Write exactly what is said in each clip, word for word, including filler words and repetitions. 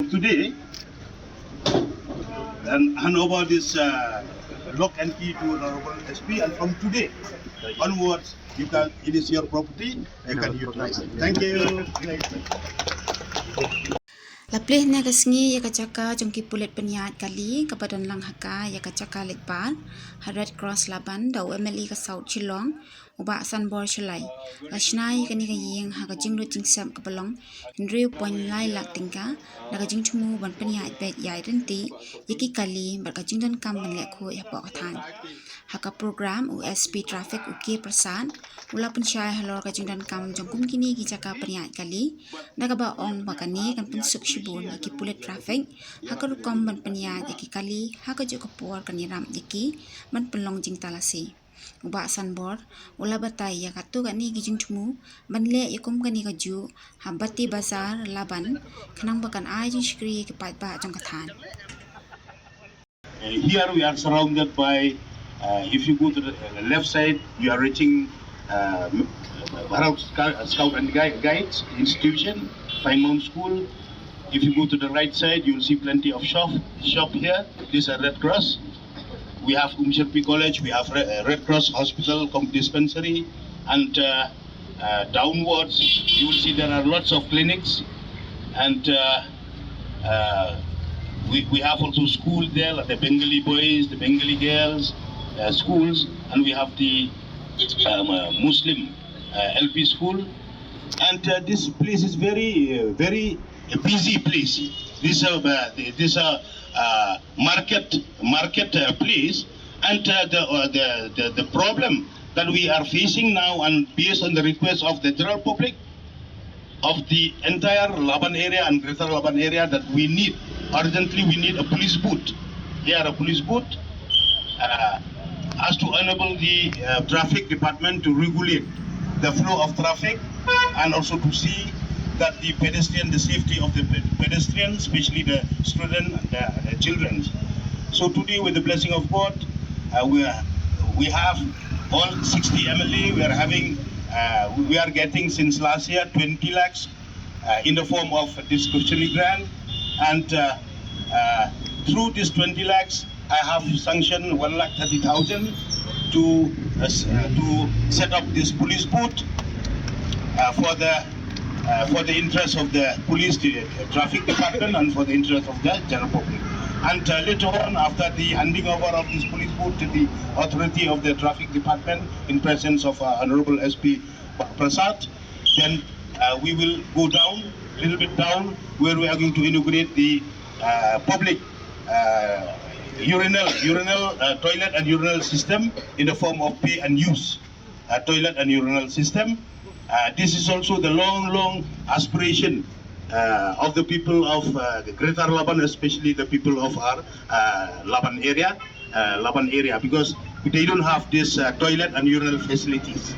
Today, and hand over this uh, lock and key to Honorable S P, and from today onwards, you can, it is your property, you can utilize it. Thank you. La plie na ka sngi ïa ka jaka jong ki pulit pynïaid kali kaba don lang ha ka ïa ka jaka lehbar ha Red Cross Laban da u M L A ka South Shillong, u Bah Sanbor Shullai. La shna ïa kane ka ïing ha ka jinglut jingsep kaba long hynriew point lai lak tyngka na ka jingthmu ban pynïaid beit ïaid ryntih ïa ki kali bad ka jingdonkam ban leh khuid hapoh ka thaiñ. Ha ka program u S P Traffic u K Prasad u la pynshai halor ka jingdonkam jong kum kine ki jaka pynïaid kali, da kaba ong ba kane kan pynsuk shibun ïa ki pulit traffic ha ka rukom ban pynïaid ïa ki kali ha kajuh ka por kan ïarap ïa ki ban pynlong jingtalasi. U Bah Sanbor u la batai ïa katto katne ki jingthmu ban leh ïa kum kane kajuh ha Bati Bazar Laban, khnang ba kan ai jingshakri ïa ki paidbah jong ka thaiñ. Uh, here we are surrounded by, uh, if you go to the uh, left side, you are reaching uh, Bharat Scout and Guides Institution, Plymouth School. If you go to the right side, you will see plenty of shop, shop here. This is a Red Cross. We have Umshirpi College, we have Red Cross Hospital Dispensary, and uh, uh, downwards, you will see there are lots of clinics, and uh, uh, we, we have also school there, like the Bengali boys, the Bengali girls, uh, schools, and we have the um, uh, Muslim uh, L P school. And uh, this place is very, uh, very a busy place. This is a, uh, this is a uh, market, market uh, place, and uh, the, uh, the, the the problem that we are facing now, and based on the request of the general public of the entire Laban area and Greater Laban area, that we need urgently, we need a police boot here, a police boot, uh, as to enable the uh, traffic department to regulate the flow of traffic and also to see that the pedestrian, the safety of the pedestrian, especially the student and the, the children. So today, with the blessing of God, uh, we are, we have all sixty M L A. We are having, uh, we are getting since last year twenty lakhs uh, in the form of discretionary grant, and uh, uh, through this twenty lakhs, I have sanctioned one lakh thirty thousand to uh, to set up this police boot uh, for the uh, for the interest of the police, the traffic department, and for the interest of the general public. And uh, later on, after the handing over of this police boot to the authority of the traffic department in presence of uh, Honorable S P Prasad, then uh, we will go down, a little bit down, where we are going to inaugurate the uh, public uh, urinal, urinal uh, toilet and urinal system in the form of pay and use uh, toilet and urinal system. Uh, this is also the long, long aspiration uh, of the people of uh, the Greater Laban, especially the people of our uh, Laban area. Uh, Laban area, because they don't have this uh, toilet and urinal facilities.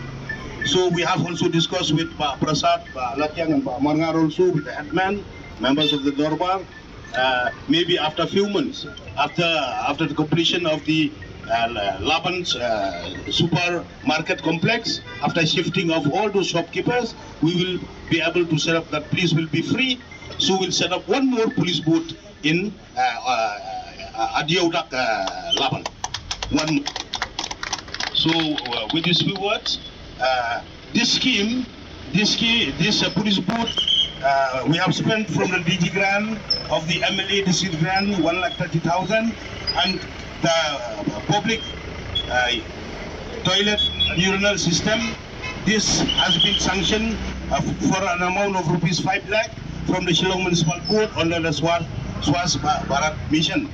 So we have also discussed with Bah Prasad, Bah Latiang, and Bah Marngar also, with the headman, members of the Dorbar. Uh, maybe after a few months, after after the completion of the uh, Laban's uh, supermarket complex, after shifting of all those shopkeepers, we will be able to set up that place will be free. So we'll set up one more police boot in uh, uh, uh, Adiaudak uh, Laban. One. So uh, with these few words, uh, this scheme, this scheme, this uh, police boot, uh, we have spent from the D G grant of the M L A district grant one lakh thirty thousand, and the uh, public uh, toilet and urinal system. This has been sanctioned uh, for an amount of rupees five lakh from the Shillong Municipal Board under the Swachh Bharat Mission.